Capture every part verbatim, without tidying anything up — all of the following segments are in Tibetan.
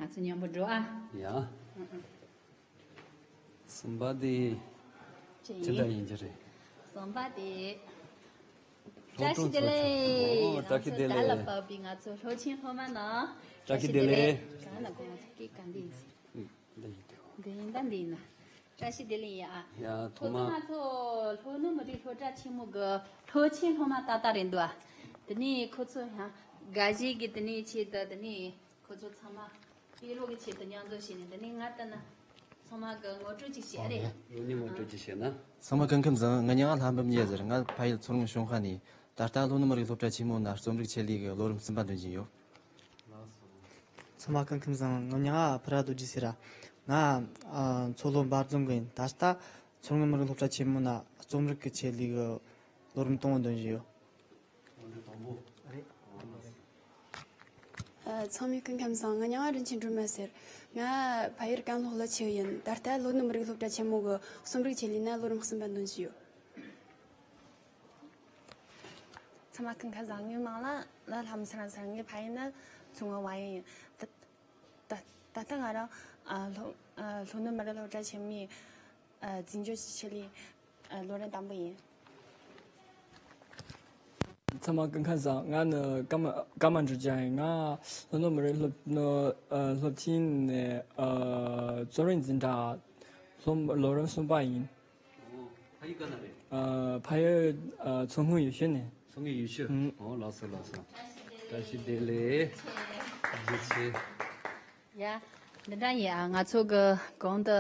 ང་ཚོ་མཉམ་པོ་འགྲོ་ཨ། ཡ། ཨ་ཨ། གསུམ་པ་དེ་ཅི་ཅི་འདྲ་ཡིན་ཡིན་གྱི་རེད། གསུམ་པ་དེ། བཀྲ་ཤིས་བདེ་ལེགས། ཨོ་བཀྲ་ཤིས་བདེ་ལེགས། ང་ཚོ་ད་ལ་བབས་པའི་ང་ཚོ་སློབ་ཆེན་སློབ་མ་རྣམས། བཀྲ་ཤིས་བདེ་ལེགས། གང་ལ་གོ་ང་ཚོ་སྐད་གང་འདི་ཡིན། འདི་ཡིན་ད་འདི་ཡིན་ན། བཀྲ་ཤིས་བདེ་ལེགས་ཡིན་ཨ། ཡ་ཐོག་མ། ང་ཚོ་ལྷོ་ནུབ་མི་རིགས་སློབ་གྲྭ་ཆེན་མོ་གི་སློབ་ཆེན་སློབ་མ་ཏག་ཏག་རེད་འདུག་ཨ། དེ་ནས་ཁོ་ཚོ་ཡང་དགའ་ཞིག་གི་དེ་ནས་ཆེད་དུ་དེ་ནས་ཁོ་ཚོ་ཚང་མ་དཔེ་ཀློག་གི་ཆེད་དུ་མཉམ་འཛོམས་བྱས་ནས། དེ་ནས་ང་ལྟ་ན་ཚང་མ་གི་ངོ་སྤྲོད་ཅིག་བྱེད་ཨ་རེད། ཡ་ངོ་ནས་ངོ་སྤྲོད་ཅིག་བྱས་ན། ཚང་མ་སྐུ་ཁམས་བཟང་། ང་མྱིང་ང་ལྷ་འབུམ་ཡེ་ཟེར། ང་ཕ་ཡུལ་མཚོ་སྔོན་གཞོང་ཤང་ནས། ད་ལྟ་ལྷོ་ནུབ་མི་རིགས་སློབ་གྲྭ་ཆེན་མོ་ན་རྩོམ་རིག་ཆེད་ལས་ཀྱི་ལོ་རིམ་གསུམ་པ་འདོན་བཞིན་ཡོད། ཚང་མ་སྐུ་ཁམས་བཟང་། ང་མྱིང་ང་ཕུ་ར་རྡོ་རྗེ་ཟེར་ར། ང་ཨ་མཚོ་ལྷོ་འབའ་རྫོང་གི་ཡིན། ད་ལྟ་མཚོ་སྔོན་མི་རིགས་སློབ་གྲྭ་ཆེན་མོ་ན་རྩོམ་རིག་གི་ཆེད་ལས་ཀྱི་ལོ་རིམ་དང་པོ་འདོན་བཞིན་ཡོད། ཨ། ཚང་མས་སྐུ་ཁམས་བཟང་། ང་མྱིང་ང་རིན་ཆེན་སྒྲོལ་མ་ཟེར། ང་ཕ་ཡུལ་ཀན་ལྷོ་ཀླུ་ཆུ་ཡིན། ད་ལྟ་ལྷོ་ནུབ་མི་རིགས་སློབ་གྲྭ་ཆེན་མོ་གི་རྩོམ་རིག་ཆེད་ལས་ན་ལོ་རིམ་གསུམ་པ་འདོན་བཞིན་ཡོད། ཚང་མ་སྐུ་ཁམས་བཟང་། ངའི་མིང་ལ་ལ་ལྷ་མོ་སངས་རྒྱས་ཟེར། ངའི་ཕ་ཡུལ་ནི་མཚོ་སྔོན་ཝང་ཡུལ་ཡིན། ད་ད་ད་ལྟ་ང་རང་ཨ་ལྷོ་ཨ་ལྷོ་ནུབ་མི་རིགས་སློབ་གྲྭ་ཆེན་མོའི་ཨ་འཛིན་སྐྱོང་ཆེད་ལས་ཨ་ལོ་རིམ་དང་པོ་ཡིན། ཚང་མ་སྐུ་ཁམས་བཟང་། ང་ནི་ཀརྨ་ཀརྨ་འབྲུག་རྒྱལ་ཡིན། ང་ལྷོ་ནུབ་མི་རིགས་སློབ་ནོ་ཨ་སློབ་ཆེན་ནས་ཨ་རྩོམ་རིག་འཛིན་གྲྭ་སློབ་ལོ་རིམ་གསུམ་པ་ཡིན། ཨོ། ཕ་ཡུལ་ག་ན་རེད། ཨ་ཕ་ཡུལ་ཨ་མཚོ་སྔོན་ཡུལ་ཤུལ་ནས། མཚོ་སྔོན་ཡུལ་ཤུལ། ཨུམ། ཨོ་ལགས་སོ་ལགས་སོ། བཀྲ་ཤིས་བདེ་ལེགས། བཀྲ་ཤིས་བདེ་ལེགས། ཡ། འདི་འདྲ་ཡིན་ཨ། ང་ཚོ་གི་གོང་དུ་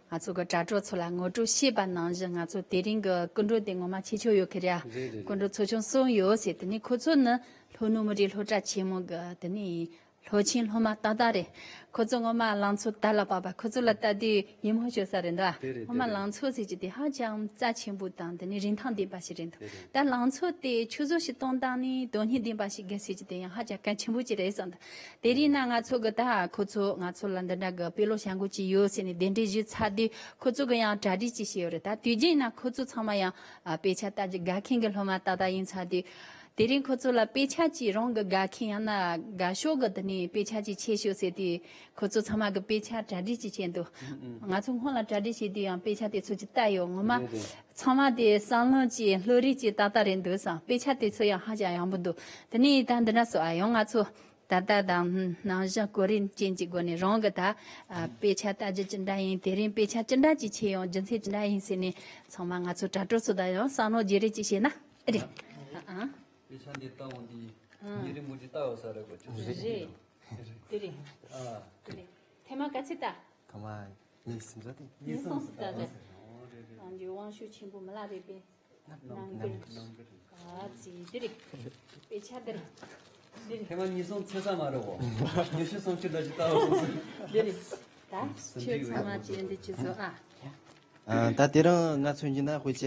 ང་ཚོ་གི་དྲ་གྲོགས་ཚོ་ལ་ངོ་སྤྲོད་བྱས་པ་ནང་བཞིན། ང་ཚོ་དེ་རིང་གི་སྐུ་མགྲོན་དེ་ངོ་མ་ཆེ་ཆུང་ཡོད་ཀྱི་རེད་ཨ། རེད་རེད་རེད། སྐུ་མགྲོན་ཚོགས་ཆུང་གསུམ་ཡོད་ཟེར། དེ་ནས་ཁོ་ཚོ་ནི་ལྷོ་ནུབ་མི་རིགས་སློབ་གྲྭ་ཆེན་མོ་གི་དེ་ནས་སློབ་ཆེན་སློབ་མ་ཏག་ཏག་རེད། ཁོ་ཚོ་ངོ་མ་ལང་ཚོ་དར་ལ་བབས་པ། ཁོ་ཚོ་ལ་ལྟ་དུས་ཡིད་སྨོན་སྐྱོ་ས་རེད་འདུག་ཨ། དེ་རེད། ངོ་མ་དེ་རེད། ལང་ཚོ་ཟེར་གྱི་དེ་ཧ་ཅང་རྩ་ཆེན་པོ་དང་དེ་ནས་རིན་ཐང་ལྡན་པ་ཞིག་རེད་འདུག་དེ་རེད། ད་ལང་ཚོ་དེ་ཆུད་ཟོས་ཤིག་གཏོང་སྟངས་ནི་དོན་སྙིང་ལྡན་པ་ཞིག་དགོས་ཟེར་གྱི་དེ་ཡང་ཧ་ཅང་གལ་ཆེན་པོ་ཅིག་རེད་བསམ་འདུག་དེ་རིང་ན་ང་ཚོ་གི་ད་ཁོ་ཚོ་ང་ཚོ་ལ་འདི་འདྲ་གི་དཔེ་ཀློག་བྱ་འགུལ་ཅིག་ཡོད་ཟེར་ནས་གདན་འདྲེན་ཞུས་ཚར་དུས། ཁོ་ཚོ་གི་ཡང་གྲ་སྒྲིག་ཅིག་བྱས་ཡོད་རེད། ད་དུས་རྒྱུན་ན་ཁོ་ཚོ་ཚང་མ་ཡང་ཨ་དཔེ་ཆ་ལྟ་རྒྱུ་དགའ་མཁན་གྱི་སློབ་མ་ཏག་ཏག་ཡིན་ཚར་དུས། དེ་རིང་ཁོ་ཚོ་ལ་དཔེ་ཆ་ཅིག་རང་གི་དགའ་མཁན་ཡང་ན་དགའ་ཕྱོགས་ཀྱི་དེ་ནས་དཔེ་ཆ་ཅིག་ཁྱེར་ཤོག་ཟེར་དུས། ཁོ་ཚོ་ཚང་མ་གི་དཔེ་ཆ་གྲ་སྒྲིག་ཅིག་བྱས་འདུག་ཨུ་ཨུ། ང་ཚོ་སྔོན་ལ་གྲ་སྒྲིག་བྱས་དུས་ཡང་དཔེ་ཆ་དེ་ཚོ་ཅིག་ལྟ་ཡོད། ངོ་མ་རེད་རེད། ཚང་མ་དེ་བསམ་བློ་ཅིག་བློ་རིག་ཅིག་ཏག་ཏག་རེད་འདུག་བསམ། དཔེ་ཆ་དེ་ཚོ་ཡང་ཧ་ཅང་ཡག་པོ་འདུག་དེ་ནས་ད་འདི་འདྲ་སོ་ཨ། ཡང་ང་ཚོ་ད་ལྟ་དང་ནང་བཞིན་གོ་རིམ་ཅན་གྱི་སྒོ་ནས་རང་གི་ད་ཨ་དཔེ་ཆ་ལྟ་རྒྱུ་ཅི་འདྲ་ཡིན། དེ་རིང་དཔེ་ཆ་ཅི་འདྲ་ཅིག་ཁྱེར་ཡོང་། རྒྱུ་མཚན་ཅི་འདྲ་ཡིན་ཟེར་ནས་ཚང་མ་ང་ཚོ་དྲ་གྲོགས་ཚོ་དང་ཡང་བསམ་བློ་བརྗེ་རེས་ཅིག་བྱས་ན་ཨེ་རེད། ཨ་ཨ། དཔེ་ཆ་འདི་ལྟ་འོང་དུས་ཨ་ཉིན་རེ་མུ་ཅི་ལྟ་ཡོད་ས་རེད་གོ། ཅི་ཟེར་རེད། དེ་རེད། ཨ། དེ་རེད། ཐེངས་མ་ག་ཚོད་ལྟ། ག་མ་གཉིས་གསུམ་ཙམ་དེ། གཉིས་གསུམ་ཙམ་ལྟ་རེད། ཨོ་རེད་རེད། ཨ་འདི་དབང་ཕྱུག་ཆེན་པོ་མི་ལ་རས་པའི་རྣམ་རྣམ་རྣམ་ཐར། ཐར། ཨ་ཙི་དེ་རེད། དཔེ་ཆ་དེ་རེད། དེ་རེད། ཐེངས་མ་གཉིས་གསུམ་ཚེ་ས་མ་རེད་གོ། ཉི་ཤུ་སུམ་ཅུ་འདྲ་ཅིག་ལྟ་བ་སོང་ཙང་། དེ་རེད། ད་ཁྱོད་ཚང་མ་ཅི་འདི་ཅི་བཟོ་ཨ། ཨ་ད་དེ་རིང་ང་མཚོན་རྒྱུ་ན་དཔེ་ཆ་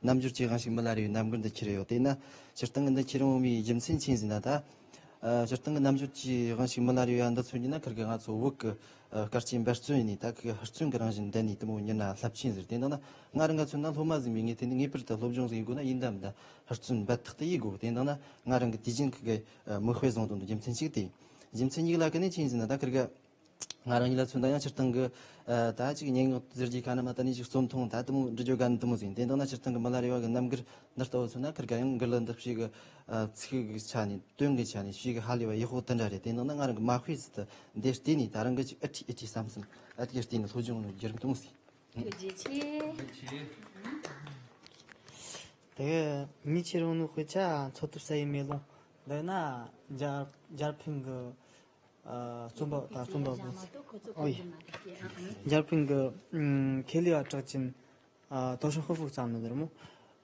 རྣམ་འགྱུར་གྱི་དབང་ཕྱུག་མི་ལ་རས་པའི་རྣམ་མགུར་འདི་ཁྱེར་ཡོད། དེས་ན་སྤྱིར་བཏང་གི་འདི་ཁྱེར་འོང་བའི་རྒྱུ་མཚན་ཆི་ཟེར་ན། ད་ཨ་སྤྱིར་བཏང་གི་རྣམ་འགྱུར་གྱི་དབང་ཕྱུག་མི་ལ་རས་པ་འདི་མཚོན་རྒྱུ་ན། ཁིར་གི་ང་ཚོ་བོད་ཀྱི་ཨ་སྐར་ཆེན་འབད་བརྩོན་ཡིན་ནི། ད་ཁིར་གི་ཧུར་བརྩོན་གྱི་རང་བཞིན་ལྡན་ནི་དེ་མོ་ཉིན་ན་རླབས་ཆེན་ཟེར། དེ་འདང་ན་ང་རང་ག་མཚོན་ན་སློབ་མ་ཟིན་པའི་ངས་དེ་ནི་ངེས་པར་དུ་སློབ་སྦྱོང་ཟིན་དགོས་ན་ཡིན་དམ། ད་ཧུར་བརྩོན་འབད་ཐག་ཏུ་ཡིན་དགོས། དེ་འདང་ན་ང་རང་གི་དུས་རྒྱུན་ཁིར་གི་ཨ་མིག་དཔེ་བཟུང་དོན་དུ་རྒྱུ་མཚན་གཅིག་དེ་ཡིན། རྒྱུ་མཚན་གཉིས་ལ་ཀ་ནས་ཆི་ཟེར་ན། ད་ཁིར་གི་ང་རང་ཉིད་ལ་མཚོན་ན་ཡང་སྤྱིར་བཏང་གི་ཨ་ད་ཅིག་སྙན་ངག་ཟེར་རྒྱུ་ག་ན་མ་ད་ནི་ཅིག་རྩོམ་ཐུང་ད་དེ་མོ་འབྲི་རྒྱུ་ག་ན་དེ་མོ་ཟིན། དེ་འདང་ན་སྤྱིར་བཏང་གི་མི་ལ་རས་པ་གི་རྣམ་མགུར་འདི་ལྟ་བུ་མཚོན་ན་ཁིར་ག་ཡང་མགུར་གླུ་འདི་ཞེ་གི་ཨ་ཚིག་གི་ཆ་ནས་དོན་གི་ཆ་ནས་ཞེ་གི་ཧ་ལས་པ་ཡག་པོ་དེ་འདྲ་རེད། དེ་འདང་ན་ང་རང་གི་མ་དཔེ་ཟིག་ཏུ་འདིར་བལྟས་ནས་ད་རང་གི་ཅིག་ཨ་ཁྲིད་ཨ་ཁྲིད་བསམ་བསམ་ཨ་དེ་གི་བལྟས་ནས་སློབ་སྦྱོང་ནི་རྒྱུ་རིང་དེ་མོ་ཟིན། ཐུགས་རྗེ་ཆེ། དེ་གི་ངས་ཁྱེར་འོང་ནི་དཔེ་ཆ་མཚོ་རྟོག་ས་ཡི་མེ་ལོང་། འདི་ན་འཇར་འཇར་ཕན་གི་ཨ་རྩོམ་པ་དང་རྩོམ་པ་པོ། ཨོ་ཡེ། འཇར་ཕན་གི་ཨམ་ཁེ་ལི་བ་གྲགས་ཅན་ཨ་ཏོ་ཧྲང་ཧྥུ་ཧྥུ་བརྩམས་ནི་འདིར་མོ།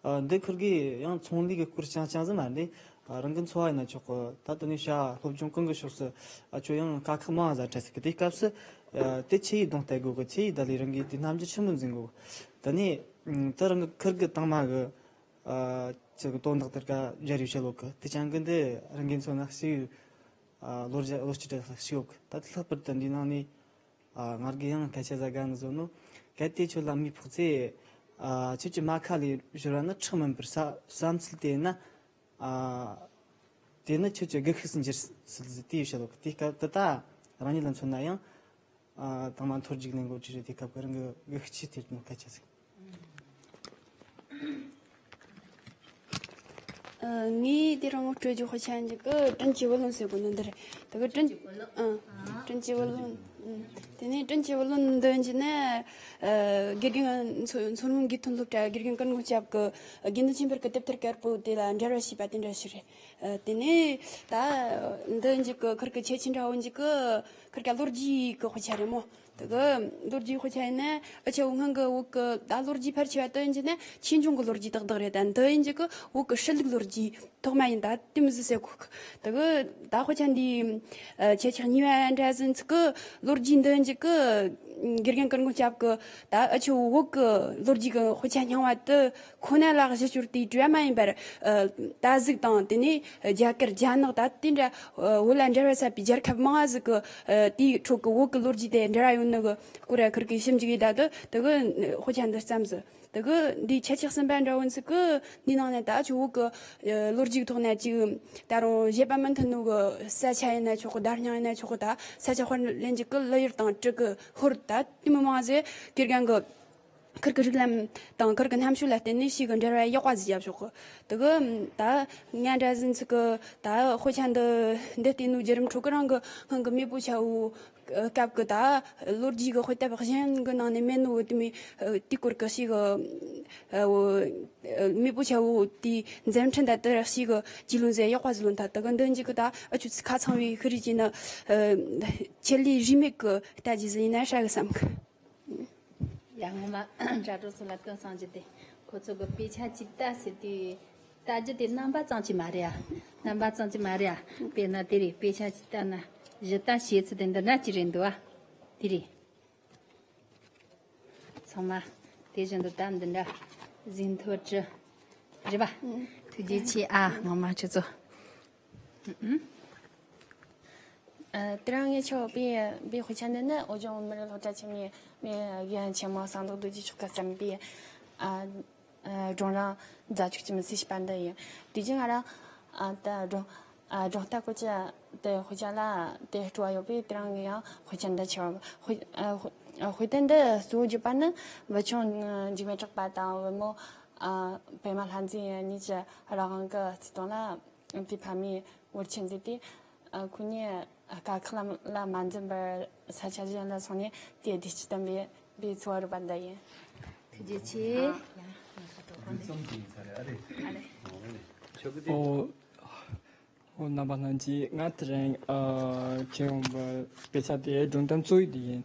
ཨ་འདི་ཁུར་གི་ཡང་ཚོང་ལས་གི་སྐོར་རྐྱང་རྐྱང་ཟིག་མ་རེད། ཨ་རང་གི་འཚོ་བ་ཡིན་ན་ཆོག་གི། ད་དེ་ནས་བྱ་སློབ་སྦྱོང་གང་གི་ཕྱོགས་སུ་ཨ་ཁྱོད་ཡང་དཀའ་ཁག་མང་ཟ་འཕྲད་ཟིག་གི། དེའི་སྐབས་སུ་ཨ་དེ་ཆི་ཡིས་གདོང་གཏད་དགོས་གི། ཆི་ཡིས་ད་ལས་རང་གི་དེ་རྣམ་འགྱུར་ཆི་མོ་འཛིན་དགོས་གི། དེ་ནས་ཨམ་ད་རང་གི་ཁུར་གི་དང་མ་གི་ཨ་ཅིག་དོན་དག་དེར་ཀ་སྦྱར་ཡོད་བཤད་ལོ་གི། དེ་ཅང་གི་འདི་རང་གི་མཚོན་ན་ཞིག་ཨ་ལོ་བརྒྱ་ལོ་གཅིག་དྲུག་ཞིག་ཡོད་གི། ད་ལྷག་པར་དུ་འདི་ནང་ནས་ཨ་ང་རྒན་ཡང་སྐད་ཆ་ཟ་དགའ་ནི་བཟོ་ནོ། གལ་ཏེ་ཁྱོད་ལ་མི་ཕོག་ཚེ་ཨ་ཁྱོད་ཀྱི་རྨ་ཁ་ལས་བཞུར་བ་ནི་ཁྲག་མིན་པར་ས་བསམ་ཚུལ་དེ་ན། ཨ་དེ་ནི་ཁྱོད་ཀྱི་སྒུལ་ཤུགས་སུ་འགྱུར་སྲིད་ཟེར་དེ་ཡོད་བཤད་ལོ་གི། དེ་སྐབས་དེ་ད་ རང་ཉིད་ལ་མཚོན་ན་ཡང་། ཨ། དང་མ་མཐོ་རྒྱུགས་ལེན་དགོས་ཀྱི་རེད། དེ་སྐབས་ཀྱི་རང་གི་གི་ཤུགས་ཆེ་སྟེར་ནོ་སྐད་ཆ་ཟིག་ཨ། ངས་དེ་རིང་སྤྲོད་རྒྱུ་དཔེ་ཆ་འདི་གི་བྲིན་གྱི་བུ་ལོན་ཟེར་གོ་ནི་འདི་རེད། དེ་གི་བྲིན། ཨ། བྲིན་གྱི་བུ་ལོན། ཨ། དེ་ནས་བྲིན་གྱི་བུ་ལོན་འདི་འདི་ནི། ཨ། དགེ་རྒན་མཚོ་མཚོ་སྔོན་དགེ་ཐོན་སློབ་གྲྭ་དགེ་རྒན་ཀུན་དགོངས་སྐྱབས་ཀྱི་དགེ་འདུན་ཆོས་འཕེལ་གྱི་དེབ་ཐེར་དཀར་པོ་དེ་ལ་འབྲེལ་བ་བྱས་པ་དེ་འདྲ་ཞིག་རེད། ཨ། དེ་ནས་ད་འདི་འདི་གི་ཁུར་གི་ཁྱད་ཆོས་འདྲ་བོ་འདི་གི་ཁུར་ག་ལོ་རྒྱུས་གི་དཔེ་ཆ་རེད་མོ། དེ་གི་ལོ་རྒྱུས་དཔེ་ཆ་ཡིན་ན་ཨ་ཆེ་བོ་སྔོན་གི་བོད་གི་ད་ལོ་རྒྱུས་ཕལ་ཆེ་བ་དེ་ཡིན་གྱི་ན་ཆོས་འབྱུང་གི་ལོ་རྒྱུས་ཏག་ཏག་རེད། ད་འདི་ཡིན་གྱི་གི་བོད་གི་ཧྲིལ་ལུགས་ལོ་རྒྱུས་ཐོག་མ་ཡིན། ད་དེ་མི་ཟིག་ཟེར་གོ་གི། དེ་གི་ད་དཔེ་ཆ་འདི་ཨ་ཆེ་ཆག་གཉིས་པ་འདྲ་ཟིན་ཚིག་གི་ལོ་རྒྱུས་འདི་ཡིན་གྱི་གི་དགེ་རྒན་ཀུན་དགོངས་སྐྱབས་གི་ད་ཨ་ཆེ་བོད་གི་ལོ་རྒྱུས་གི་དཔེ་ཆ་རྙིང་བ་དེ་ཁོ་ན་ལ་གཞི་བཅོལ་ཏེ་བྲིས་པ་མ་ཡིན་པར། ཨ། ད་གཟིག་དང་དེ་ནས་རྒྱ་གར་རྒྱ་ནག་ད་དེ་འདྲ། ཨ། བོད་ལ་འབྲེལ་བ་ཟབ་པའི་རྒྱལ་ཁབ་མང་ང་ཟིག་གི། ཨ། དེའི་ཁྲོད་ཀྱི་བོད་ཀྱི་ལོ་རྒྱུས་དེ་འབྲེལ་བ་ཡོད་ནི་གི་སྐོར་ཁུར་གི་ཞིབ་འཇུག་ཡིན། ད་དེ་དེ་གི་དཔེ་ཆ་འདི་བརྩམས་ཟིག་དེ་གི་འདིའི་ཁྱད་ཆོས་གསུམ་པ་འདྲ་བོ་ཟིག་གི་འདི་ནང་ནས་ད་ཆུ་བོད་ཀྱི། ཨ། ལོ་རྒྱུས་ཐོག་ནས་ཅིག་ད་རུང་བཞེད་པ་མི་མཐུན་ནོ་གི་ས་ཆ་ཡིན་ན་ཆོག་གི། བརྡ་རྙིང་ཡིན་ན་ཆོག་གི། ད་ས་ཆ་དཔར་ལེན་རྒྱུ་གི་ལི་ཡུལ་དང་གྲི་གི་ཧོར་ད་དེ་མི་མང་ཟིག་དགེ་རྒན་གི། ཁུར་གི་རིགས་ལམ་དང་ཁུར་གི་རྣམ་དཔྱོད་ལ་བརྟེན་ནས་ཞིག་གི་འབྲེལ་བ་ཡག་པ་ཟིག་ཡབ་ཤོག་གི། དེ་གི་ད་ང་འདྲ་ཟིན་ཚིག་གི་ད་དཔེ་ཆ་འདི་འདི་བལྟས་ནོ་བརྒྱུད་རིམ་ཁྲོད་གི་རང་གི་སྔོན་གི་མེས་པོ་ཆ་བོ་སྐབས་གི་ད་ལོ་རྒྱུས་གི་དཔེ་དེབ་གཞན་གི་ནང་ནས་མེད་ནོ་བོ་དེ་མོ་དེའི་སྐོར་གི་ཞིག་གི་མེས་པོ་ཆ་བོ་དེའི་མཛད་འཕྲིན་ད་དེ་ཞིག་གི་རྒྱུས་ལོན་ཟིག་ཡག་པ་ཟིག་ལོན། ད་དེ་གི་འདི་འཇིག་གི་ད་ཨ་ཆུ་ཚིག་ཁ་ཚང་བའི་ཤི་རི་ཅི་ན་ཆེད་ལས་རིས་མེད་གི་ལྟ་རྒྱུ་ཟིག་ཡིན་ན་ཧྲ་གི་བསམ་གི། ཡ། ངོ་མ་དྲ་གྲོགས་ཚོ་ལ་སྐུ་གསུང་རྒྱུ་དེ། ཁོ་ཚོ་གི་དཔེ་ཆ་ཅིག་ལྟ་ཟེར་དུས་ལྟ་རྒྱུ་དེ་རྣམ་པ་ཙམ་ཅིག་མ་རེད་ཨ། རྣམ་པ་ཙམ་ཅིག་མ་རེད་ཨ། དཔེར་ན་དེ་རེད། དཔེ་ཆ་ཅིག་ལྟ་ན་གཞི་ལྟ་བྱེད་ཚུལ་དེ་འདི་འདྲ་ཅིག་རེད་འདུག་ཨ། དེ་རེད། ཚང་མ་དེ་བཞིན་དུ་ད་འདི་འདྲ་ཟིན་ཐོ་བྲི། རེད་པ། ཐུགས་རྗེ་ཆེ་ཨ། ངོ་མ་ཁྱེད་ཚོ། ཨ། དེ་རིང་ངས་ཆོ་པའི་པའི་དཔེ་ཆ་འདི་ནི་བོད་ལྗོངས་མི་རིགས་སློབ་གྲྭ་ཆེན་མོའི་མི་རྒན་ཆེན་མོ་གསང་བདག་རྡོ་རྗེ་མཆོག་གིས་བརྩམས་པའི། ཨ། ཨ། སྒྲུང་རིང་རྫ་ཆུ་སྐྱིད་མོ་ཟེར་བ་འདི་ཡིན། དེ་རྗེས་ང་རང་། ཨ། ད་སྒྲུང་། ཨ། སྒྲུང་ལྟ་སྐོར་གྱི་དེ་དཔེ་ཆ་ལ་དེ་སྤྲོ་བ་ཡོད་པས་དེ་རིང་ངས་ཡང་དཔེ་ཆ་འདི་ཆེ་བ་དཔེ། ཨ། དཔེ། ཨ། དཔེ་དེབ་འདི་གཙོ་བོ་བརྒྱུད་པ་ནི་བུ་ཆུང་འཇིགས་མེད་གྲགས་པ་དང་བུ་མོ། ཨ། པད་མ་ལྷ་འཛིན་གཉིས་ཀྱི་རང་དབང་གི་བརྩེ་དུང་ལ། དེའི་ཕ་མས་བོར་ཆད་མཛད་དེ། ཨ། ཁོ་གཉིས་དཀའ་ཁག་ལ་མ་འཛེམས་པར་ས་ཆ་གཞན་ལ་སོང་ནས་དེའི་བདེ་སྐྱིད་དམ་པའི་འཚོ་བ་རོལ་པ་འདི་ཡིན། ཐུགས་རྗེ་ཆེ། ཨ། ཡ། ང་ཚོ་འགྲོ་གི་ཡིན། ཨ་རེ། ཨོ། ཨོ། རྣམ་པ་རྣམས་ཀྱིས་ང་དེ་རིང་ཨ་ཁྱེད་ཡོང་བའི་དཔེ་ཆ་དེ་སྒྲུང་གཏམ་གཙོ་བོ་དེ་ཡིན།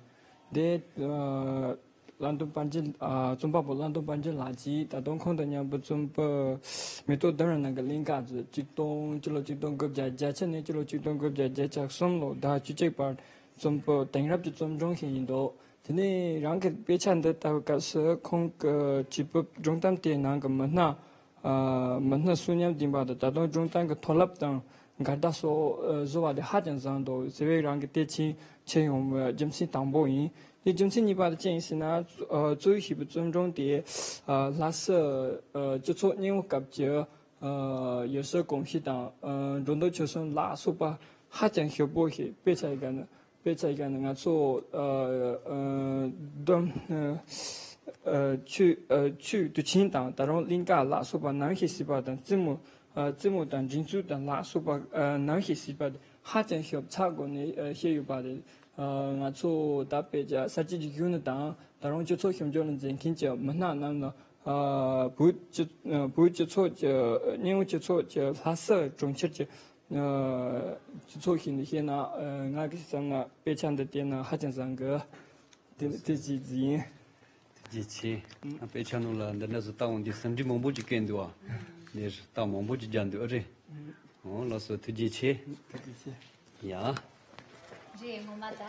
དེ་ཨ་བླ་སྡོམ་དཔལ་འབྱོར། ཨ། རྩོམ་པ་པོ་བླ་སྡོམ་དཔལ་འབྱོར་ལགས་ཀྱིས་ད་དུང་ཁོང་དང་མཉམ་པོ་རྩོམ་པ་མེ་ཏོག་ལྡུམ་ར་ནང་གི་གླིང་ག་ཚོ་ཆིག་སྟོང་། སྤྱི་ལོ་ཆིག་སྟོང་དགུ་བརྒྱ་བརྒྱད་ཅུ་ནས་སྤྱི་ལོ་ཆིག་སྟོང་དགུ་བརྒྱ་བརྒྱད་ཅུ་གྱ་གསུམ་ལོ་ཟླ་བཅུ་གཅིག་བར་རྩོམ་པ་དེང་རབས་ཀྱི་རྩོམ་སྒྲུང་ཞིག་ཡིན་འདུག་དེ་ནས་རང་གི་དཔེ་ཆ་འདི་ལྟ་བུའི་སྐབས་སུ་ཁོང་གིས་བྲིས་པའི་སྒྲུང་གཏམ་དེའི་ནང་གི་མི་སྣ། ཨ། མི་སྣ་གསོན་ཉམས་ལྡན་པ་དང་ད་དུང་སྒྲུང་གཏམ་གྱི་མཐོ་རླབས་དང་འགལ་ཟླ་སོགས་བཟོ་བ་དེ་ཧ་ཅང་བཟང་འདུག་ཟེར་བའི་རང་གི་དེ་ཕྱིན་ཆེ་ཡོང་བའི་རྒྱུ་མཚན་དང་པོ་ཡིན། དེ་རྒྱུ་མཚན་གཉིས་པ་དེ་ཅི་ཡིན་ཟེར་ན། ཨ། གཙོ་བོ་བྱས་པའི་རྩོམ་སྒྲུང་དེ། ཨ། ལྷ་ས། ཨ། སྤྱི་ཚོགས་སྙིང་བོ་སྐབས་ཀྱི། ཨ། ཡུལ་སྲོལ་གོམས་གཤིས་དང་། ཨ། འགྲོ་འདུག་སྤྱོད་གསུམ་ལ་སོགས་པ་ཧ་ཅང་ཞིབ་པོ་ཞིག་དཔེ་ཆ་ཡི་ག་ནས། དཔེ་ཆ་ཡི་ག་ནས་ང་ཚོ། ཨ། ཨ། འདོམ། ཨ། ཆོས། ཨ། ཆོས་དུས་ཆེན་དང་ད་རུང་གླིང་ག་ལ་སོགས་པ་ནང་བཞིན་བྱས་པ་དང་། རྩེད་མོ། ཨ། རྩེད་མོ་དང་སྒྲིག་འཛུགས་དང་ལ་སོགས་པ། ཨ། ནང་བཞིན་བྱས་པ་དེ་ཧ་ཅང་ཞིབ་ཚགས་སྒོ་ནས། ཨ། བཤད་ཡོད་པ་རེད། ཨ། ང་ཚོ་ད་དཔེ་ཆ་གསར་བརྗེ་གི་གཞུང་ནས་དང་ད་རུང་སྤྱི་ཚོགས་ཞིབ་འཇུག་ལ་མཛད་མཁན་གྱི་མི་སྣ་རྣམས་ལ། ཨ། བོད་སྤྱི། ཨ། བོད་སྤྱི་ཚོགས་ཀྱི། སྙིང་བོ་སྤྱི་ཚོགས་ཀྱི་ལྷ་ས་གྲོང་ཁྱེར་གྱི། ཨ། སྤྱི་ཚོགས་ཤིག་ནས་བཤད་ན། ཨ། ང་གི་བསམ་ན་དཔེ་ཆ་འདི་བལྟས་ན་ཧ་ཅང་བཟང་གི། དེ་དེ་ཅིག་ཡིན། ཐུགས་རྗེ་ཆེ། དཔེ་ཆ་ནང་ལ་འདི་འདྲ་ཟིག་ལྟ་འོང་དུས་ཟིན་བྲིས་མང་པོ་ཅིག་བཀོད་འདུག་བ། འདིར་རྟགས་མང་པོ་ཅིག་བརྒྱབ་འདུག་ཨ་རེད། འོ་ལགས་སོ། ཐུགས་རྗེ་ཆེ། ཐུགས་རྗེ་ཆེ། ཡ། རེད། ངོ་མ་ད།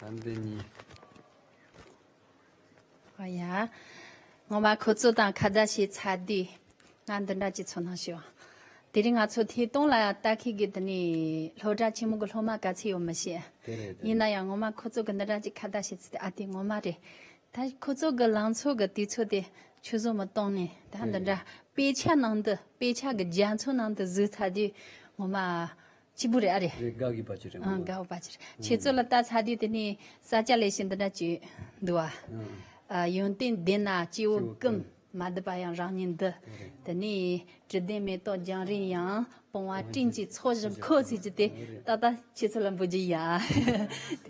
ད་འདི་གཉིས། ཨ་ཡ། ངོ་མ་ཁོ་ཚོ་དང་ཁ་བརྡ་བྱས་ཚར་དུས་ང་འདི་འདྲ་ཅིག་ཚོར་སྣང་བྱུང་། དེ་རིང་ང་ཚོ་ཐད་གཏོང་ལ་ལྟ་མཁན་གྱི་དེ་ནས་སློབ་གྲྭ་ཆེན་མོ་གི་སློབ་མ་ག་ཚོད་ཡོད་མི་ཤེས། དེ་རེད། དེ་ཡིན་ན་རེད། ཡང་ངོ་མ་ཁོ་ཚོ་གི་འདི་འདྲ་ཅིག་ཁ་བརྡ་བྱས་ཚུལ་དེ་ཨ་དེ་ངོ་མ་རེད། ད་ཁོ་ཚོ་གི་ལང་ཚོ་གི་དུས་ཚོད་དེ་ཆུད་ཟོས་མི་གཏོང་ནས་ད་འདི་འདྲ། དེ་རེད། དཔེ་ཆ་ནང་དུ། དཔེ་ཆ་གི་རྒྱ་མཚོ་ནང་དུ་བཟོས་ཚར་དུས་ངོ་མ། གཅིག་པུ་རེད། ཨ་རེད། རེད། དགའ་གི་པ་ཅི་རེད། ཨང་། དགའ་བོ་པ་ཅི་རེད། ཁྱེད་ཚོ་ལ་ལྟ་ཚ་དུས་དེ་ནས་ས་ཆ་ལས་ཤིང་འདི་འདྲ་ཅིག་འདུག་བ། ཨ། ཡོན་ཏན་ལྡན་ན་སྐྱེ་བོ་ཀུན། མ་བསྡུས་པ་ཡང་རང་ཉིད་འདི། དེ་ནས་དྲི་ལྡན་མེ་ཏོག་རྒྱང་རིང་ཡང་། སྤོང་བ་སྤྲིན་གྱི་ཚོགས་བཞིན་ཁོ་ཟེར་གྱི་དེ་ཏག་ཏག་ཁྱེད་ཚོ་ལ་འབུལ་རྒྱུ་ཡིན།